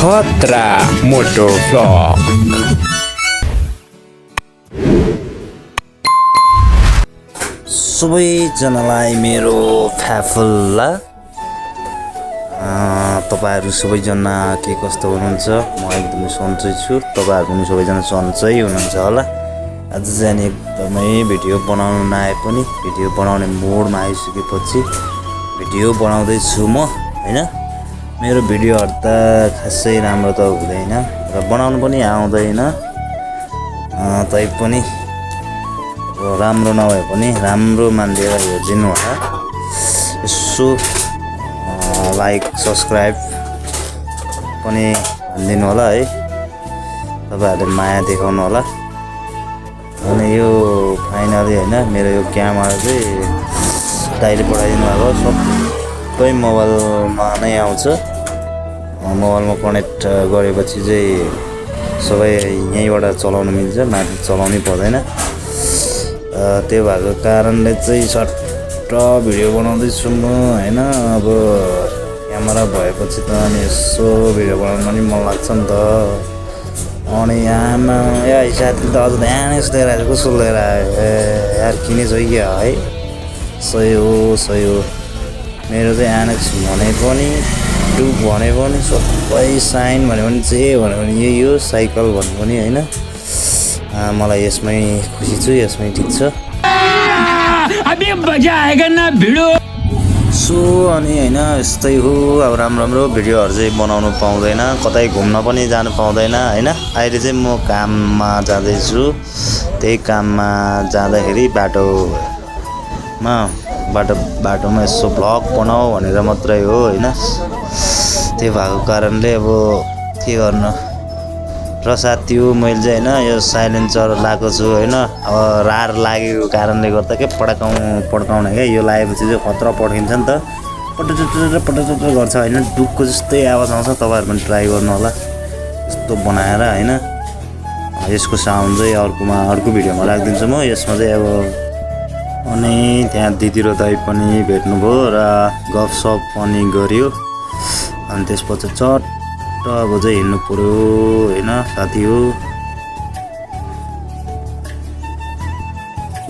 खतरा मोटो भ्लग। सबैजनालाई मेरो फ्याफुल्ला। तपाईहरु सबैजना के कस्तो हुनुहुन्छ? म एकदमै सन्चै छु। तपाईहरु पनि सबैजना सन्चै हुनुहुन्छ होला। आज चाहिँ एकदमै भिडियो बनाउन नआए पनि भिडियो बनाउने मोडमा आइसकेपछि भिडियो बनाउँदै छु म, हैन। मेरो भिडियोहरु त खासै राम्रो त हुँदैन र बनाउन पनि आउँदैन। तैपनि राम्रो नभए पनि राम्रो मान्दिएर हेरिदिनु होला। यसो लाइक सब्स्क्राइब पनि हान्दिनु होला है। तपाईहरुले माया देखाउनु होला। अनि यो फाइनली हैन, मेरो यो क्यामेरा चाहिँ दाइले पठाइदिनु भएको सबै मोबाइलमा नै आउँछ। मोबाइलमा कनेक्ट गरेपछि चाहिँ सबै यहीँबाट चलाउन मिल्छ, माथि चलाउनै पर्दैन। त्यो भएको कारणले चाहिँ सट्ट भिडियो बनाउँदैछु म, हैन। अब क्यामेरा भएपछि त अनि यसो भिडियो बनाउन पनि मन लाग्छ नि त। अनि आमा या साथी त अझ ध्यान यस्तो लिएर आएको, कस्तो लिएर आयो यार, किनेछ क्या है। सही हो सही हो। मेरो चाहिँ एनएक्स भने पनि ट्युब भने पनि सबै साइन भने पनि जे भने पनि यही हो, साइकल भने पनि हैन। मलाई यसमै खुसी छु, यसमै ठिक छ। अभी मजा आएगा ना भिडियो। सो अनि हैन, यस्तै हो। अब राम्रो भिडियोहरु चाहिँ बनाउनु पाउँदैन, कतै घुम्न पनि जानु पाउँदैन, हैन। अहिले चाहिँ म काममा जाँदैछु। त्यही काममा जाँदाखेरि बाटोमा यसो भ्लग बनाऊ भनेर मात्रै हो, हैन। त्यो भएको कारणले अब के गर्नु। र साथी हो, मैले चाहिँ हैन यो साइलेन्सर लाएको छु, हैन। अब रार लागेको कारणले गर्दा के पड्काउने क्या। यो लागेपछि चाहिँ खतरा पड्किन्छ नि त, पटटर गर्छ, हैन। डुकको जस्तै आवाज आउँछ। तपाईहरु पनि ट्राई गर्नु होला यस्तो बनाएर, हैन। यसको साउन्ड चाहिँ अर्को भिडियोमा राखिदिन्छु म। यसमा चाहिँ अब अनि त्यहाँ दिदी र दाइ पनि भेट्नुभयो र गफसफ पनि गर्यो। अनि त्यसपछि चट्ट अब चाहिँ हिँड्नु पर्यो, हैन साथी हो।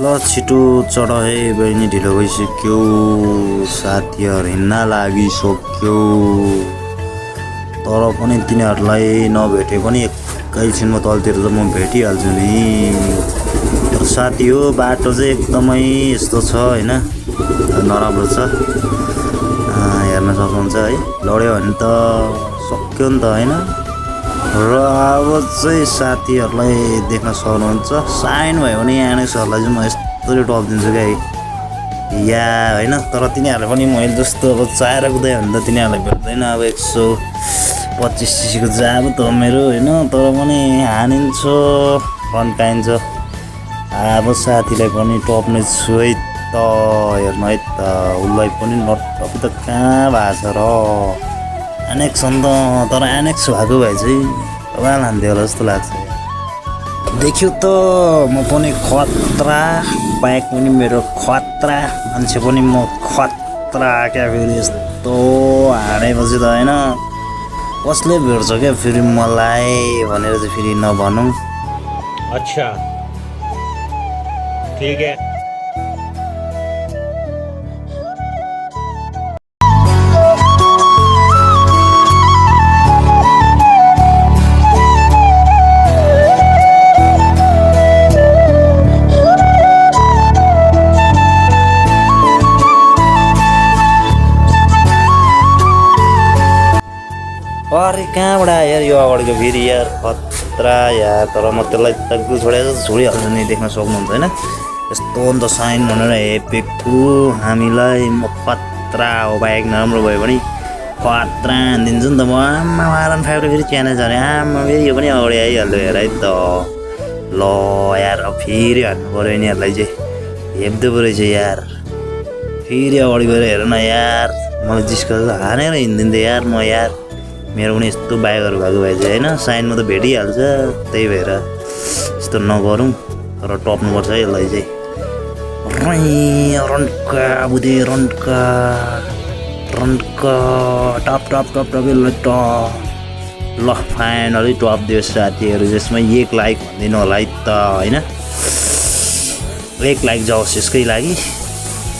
ल छिटो चढ है बहिनी, ढिलो भइसक्यो। साथीहरु हिँड्न लागिसक्यो। तर पनि तिनीहरूलाई नभेटे पनि एकैछिनमा तलतिर त म भेटिहाल्छु नि। तर साथी हो, बाटो चाहिँ एकदमै यस्तो छ, हैन। नराम्रो छ, हेर्न सक्नुहुन्छ है। लड्यो भने त सक्यो नि त, हैन। र अब चाहिँ साथीहरूलाई देख्न सक्नुहुन्छ। साइन भयो भने एनएक्सहरूलाई चाहिँ म यस्तरी टप दिन्छु क्या या, हैन। तर तिनीहरूले पनि मैले जस्तो अब चाहेर कुदायो भने त तिनीहरूलाई भेट्दैन। अब 125 सीसीको जाब त मेरो, हैन। तर पनि हानिन्छ, फन्काइन्छ। अब साथीलाई पनि टप्ने छु है त, हेर्नु है त। उसलाई पनि नटपी त कहाँ भएको छ र। एनएक्स हो नि त, तर एनएक्स भएको भए चाहिँ कमाल हान्थ्यो होला जस्तो लाग्छ। देख्यो त, म पनि खतरा, बाइक पनि मेरो खतरा, मान्छे पनि म खतरा क्या। फेरि यस्तो हानेपछि त, हैन, कसले भेट्छ क्या फेरि मलाई भनेर चाहिँ फेरि नभनौँ। अच्छा ठीक है। अरे कहाँबाट आयो यार यो अगाडिको फेरि यार, खतरा यार। तर म त्यसलाई तग्गु छोडेर छोडिहाल्छु नि, देख्न सक्नुहुन्छ, हैन। यस्तो नि त साइन भनेर हेपेको हामीलाई। म खतरा हो, बाइक नराम्रो भयो भने खतरा हानिदिन्छु नि त म। आमा R15 फेरि च्यालेन्ज हाने, आमा फेरि यो पनि अगाडि आइहाल्यो हेर है त। ल यार, अब फेरि हान्नु पऱ्यो यिनीहरूलाई चाहिँ, हेप्दो पो रहेछ यार। फेरि अगाडि गएर हेर न यार, मलाई जिस्काउँछ, हानेर हिँडिदिन्थेँ यार म यार। मेरो पनि यस्तो बाइकहरू भएको भए चाहिँ, हैन, साइनमा त भेटिहाल्छ। त्यही भएर यस्तो नगरौँ, तर टप्नुपर्छ है यसलाई चाहिँ। रन्का बुधे रन्का टप यसलाई ल फाइनली टप दियो साथीहरू, जसमा 1 लाइक भनिदिनु होला है त होइन, 1 लाइक जाओस् यसकै लागि।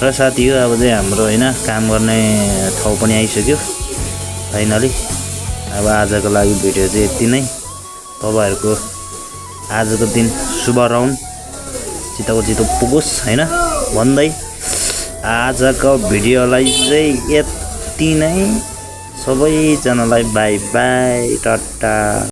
र साथी हो अब चाहिँ हाम्रो होइन काम गर्ने ठाउँ पनि आइसक्यो फाइनली। अब आजको लागि भिडियो चाहिँ यति नै। तपाईँहरूको आजको दिन शुभ रहून्, चित्तको चित्तो पुगोस् होइन भन्दै आजको भिडियोलाई चाहिँ यति नै। सबैजनालाई बाई बाई, टाटा।